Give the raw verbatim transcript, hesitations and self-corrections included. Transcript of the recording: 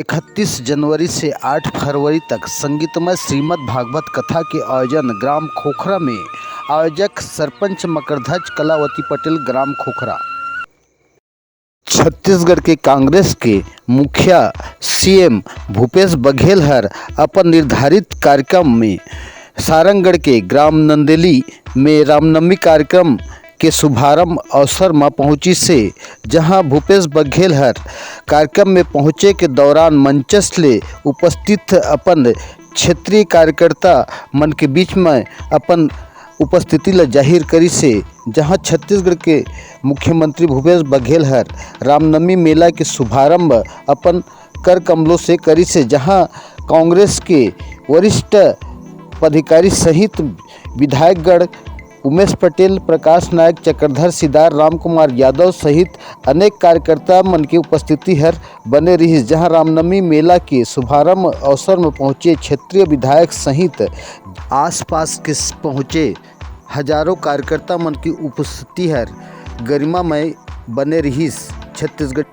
इकतीस जनवरी से आठ फरवरी तक संगीतमय श्रीमद् भागवत कथा के आयोजन ग्राम खोखरा में। आयोजक सरपंच मकरध्वज कलावती पटेल, ग्राम खोखरा। छत्तीसगढ़ के कांग्रेस के मुखिया सीएम भूपेश बघेल हर अपन निर्धारित कार्यक्रम में सारंगढ़ के ग्राम नंदेली में रामनवमी कार्यक्रम के शुभारंभ अवसर म पहुंचिस हे, जहां भूपेश बघेल हर कार्यक्रम में पहुंचे के दौरान मंचस्थ ले उपस्थित अपन क्षेत्रीय कार्यकर्ता मन के बीच में अपन उपस्थिति ल जाहिर करिस हे, जहां छत्तीसगढ़ के मुख्यमंत्री भूपेश बघेल हर रामनवमी मेला के शुभारंभ अपन कर कमलों से करिस हे, जहां कांग्रेस के वरिष्ठ पदाधिकारी सहित विधायकगण उमेश पटेल, प्रकाश नायक, चक्रधर सिदार, रामकुमार यादव सहित अनेक कार्यकर्ता मन के उपस्थिति हर बने रिहिस, जहां रामनवमी मेला के शुभारंभ अवसर में पहुंचे क्षेत्रीय विधायक सहित आसपास के स-, पहुंचे हजारों कार्यकर्ता मन की उपस्थिति हर गरिमामय बने रिहिस। छत्तीसगढ़